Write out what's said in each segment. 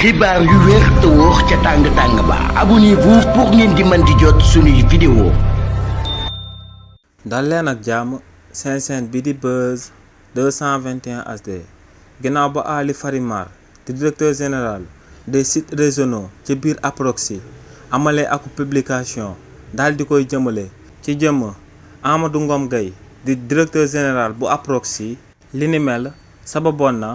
xibaar yu wér te wóor ca tàng ba abonnez-vous pour ngeen di mën di jot suñuy vidéo. dal leen ak jàmm seen chaîne bi di Buzz 221 HD ginnaaw ba Ali Farimar di directeur général des sites régionaux ci biir Aproxi amalee ak publication daal di koy jëmale ci jëmm Amadou Ngom Gueye di directeur général bu Aproxi li ni mel sababoon na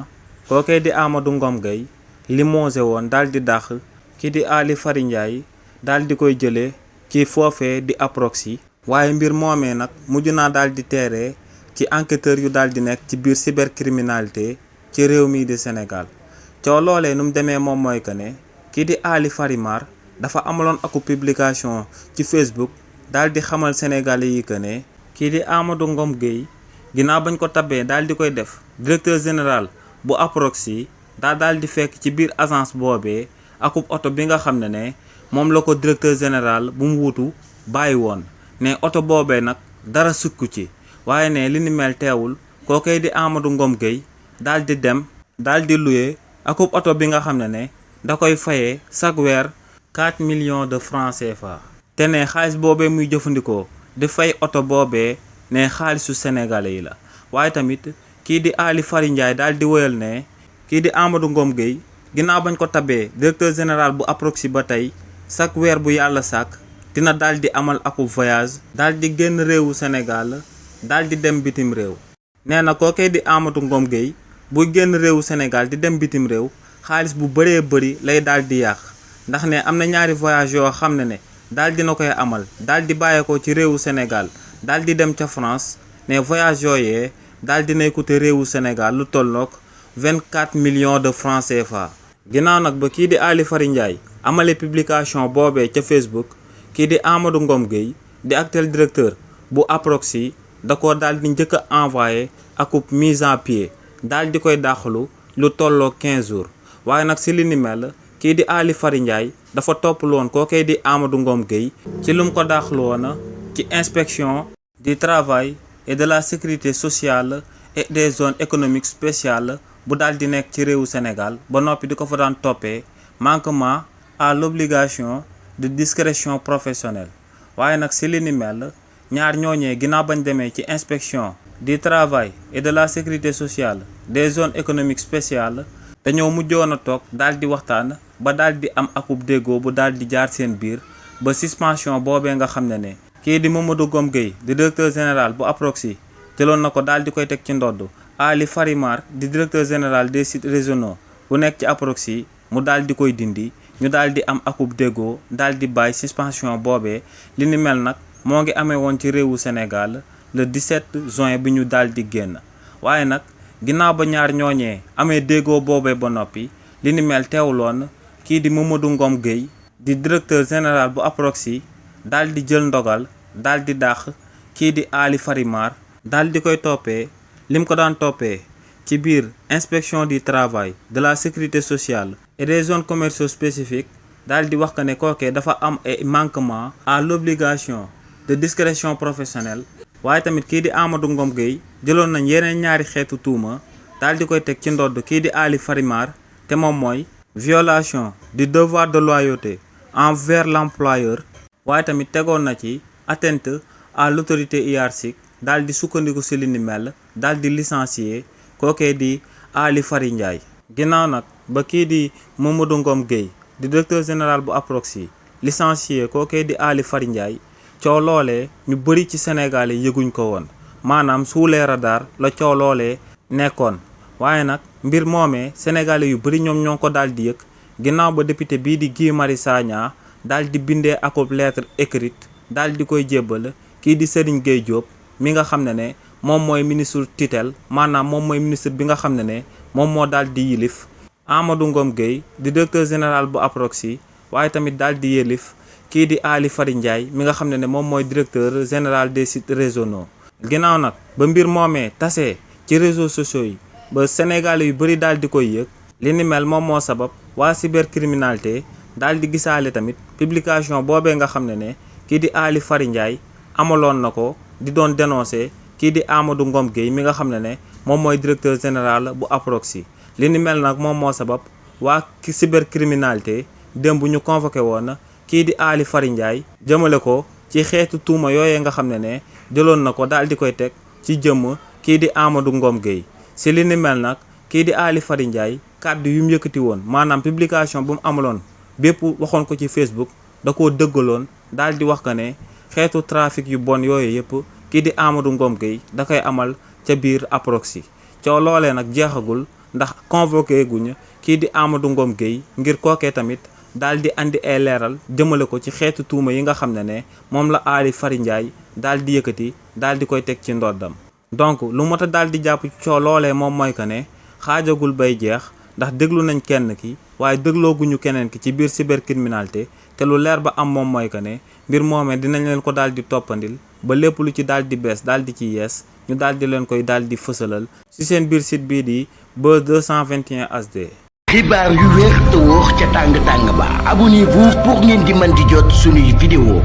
kookee di Amadou Ngom Gueye limogé woon daal di dàq ki di Ali Fary Ndiaye daal di koy jëlee ci foofee di Aproxi waaye mbir moomee nag mujj naa daal di teeree ci enquêteur yu daal di nekk ci biir cybercriminalité ci réew mii di Sénégal coow loolee nu mu demee moom mooy que ne kii di Ali Farimar dafa amaloon aku publication ci Facebook daal di xamal Sénégalais yi que ne kii di Amadou Ngom Gueye ginnaaw bañ ko tabee daal di koy def directeur général bu Aproxi daal di fekk ci biir agence boobee akub oto bi nga xam ne moom la ko directeur général bu mu wutu bàyyi woon ne oto boobee nag dara sukku ci waaye ne li ni mel teewul kookee di Amadou Ngom Gueye daal di dem daal di loué akub oto bi nga xam ne da koy fayee chaque weer 4 millions de francs CFA te ne xaalis boobee muy jëfandikoo di fay oto boobee ne xaalisu sénégalais yi la waaye tamit kii di Ali Fary Ndiaye daal di woyal ne kii di Amadou Ngom Gueye ginnaaw bañ ko tabee directeur général bu Aproxi ba tey chaque weer bu yàlla sàkk dina daal di amal akub voyage daal di génn réewu Sénégal daal di dem bitim réew nee na kookee di Amadou Ngom Gueye bu génn réewu Sénégal di dem bitim réew xaalis bu bëree bëri lay daal di yàq ndax ne am na ñaari voyage yoo xam ne daal dina koy amal daal di bàyyeekoo ci réewu Sénégal daal di dem ca France ne voyage yooyee daal dinay coûter réewu Sénégal lu tolloog 24 millions de francs CFA ginnaaw nag ba kii di Ali Fary Ndiaye amale publication boobee ca Facebook kii di Amadou Ngom Gueye di actuel directeur bu Aproxi da ko daal di njëkk a envoyé akub mise en pied daal di koy dàqalu lu tolloo 15 jours waaye nag si li ni mel kii di Ali Fary Ndiaye dafa toppal woon kookee di Amadou Ngom Gueye ci lu mu ko dàqalu woon ci inspection du travail et de la sécurité sociale et des zones économiques spéciales bu daal di nekk ci réewu Sénégal ba noppi di ko fa daan toppee manquement à l'obligation de discrétion professionnelle waaye nag si li ni mel ñaar ñooñee ginnaaw bañ demee ci inspection du travail et de la sécurité sociale des zones économiques spéciales dañoo mujjoon a toog daal di waxtaan ba daal di am akub déggoo bu daal di jaar seen biir ba suspension boobee nga xam ne kii di Mamadou Ngom Gueye di directeur général bu Aproxi jëloon na ko daal di koy teg ci ndodd Ali Farimar di directeur général des sites régionaux bu nekk ci Aproxi mu daal di koy dindi ñu daal di am akub déggoo daal di bàyyi suspension boobee li ni mel nag moo ngi amee woon ci réewu Sénégal le 17 juin bi ñu daal di génn waaye nag ginnaaw ba ñaar ñooñee amee déggoo boobee ba noppi li ni mel teewuloon kii di Mamadou Ngom Gueye di directeur général bu Aproxi daal di jël ndogal daal di dàq kii di Ali Farimar daal di koy toppee lim ko daan toppee ci biir inspection du travail de la sécurité sociale et des zones commerciaux spécifiques daal di wax que ne kookee dafa am ay manquement à l'obligation de discrétion professionnelle waaye tamit kii di Amadou Ngom Gueye jëloon nañ yeneen ñaari xeetu tuuma daal di koy teg ci ndodd kii di Ali Farimar te moom mooy violation du devoir de loyauté envers l'employeur waaye tamit tegoon na ci atteinte à l'autorité hiérarchique daal di sukkandiku si li ni mel daal di licencier kookee di Ali Fary Ndiaye ginnaaw nag ba kii di Mamadou Ngom Gueye di directeur général bu Aproxi licencier kookee di Ali Fary Ndiaye coow loolee ñu bëri ci Sénégal yi yëguñ ko woon maanaam sous les radars la coow loolee nekkoon waaye nag mbir moomee sénégalais yu bëri ñoom ñoo ko daal di yëg ginnaaw ba député bii di Guy Marius Sagna daal di bindee akub lettre écrite daal di koy jébbal kii di Serigne Gueye Diop mi nga xam ne moom mooy ministre tutelle maanaam moom mooy ministre bi nga xam ne moom moo daal di yilif Amadou Ngom Gueye di directeur général bu Aproxi waaye tamit daal di yilif kii di Ali Fary Ndiaye mi nga xam ne moom mooy directeur général des sites régionaux ginnaaw nag ba mbir moomee tasee ci réseaux sociaux yi ba sénégalais yu bëri daal di koy yëg li ni mel moom moo sabab waa cybercriminalité daal di gisaale tamit publication boobee nga xam ne kii di Ali Fary Ndiaye amaloon na ko di doon dénoncer kii di Amadou Ngom Gueye mi nga xam ne moom mooy directeur général bu Aproxi li ni mel nag moom moo sabab waa cybercriminalité démb ñu convoqué woon kii di Ali Fary Ndiaye jëmale ko ci xeetu tuuma yooyee nga xam ne jëloon na ko daal di koy teg ci jëmm kii di Amadou Ngom Gueye si li ni mel nag kii di Ali Fary Ndiaye kàddu yu mu yëkkati woon maanaam publication bu mu amaloon bépp waxoon ko ci Facebook da koo dëggaloon daal di wax que ne xeetu trafic yu bon yooyu yëpp kii di Amadou Ngom Gueye da koy amal ca biir Aproxi coow loolee nag jeexagul ndax convoqué guñ kii di Amadou Ngom Gueye ngir kookee tamit daal di andi ay leeral jëmale ko ci xeetu tuuma yi nga xam ne moom la Ali Fary Ndiaye daal di yëkkati daal di koy teg ci ndoddam donc lu mot a daal di jàpp coow loolee moom mooy que ne xaajagul bay jeex ndax déglu nañ kenn ki waaye déglooguñu keneen ki ci biir cybercriminalité te lu leer ba am moom mooy que ne mbir moomee dinañ leen ko daal di toppandil ba lépp lu ci daal di bees daal di ci yees ñu daal di leen koy daal di fësalal ci seen biir site bii di Buzz 221 HD. xibaar yu wér te wóor ca tàng tàng ba abonnez-vous pour ngeen di mën di jot sunuy vidéo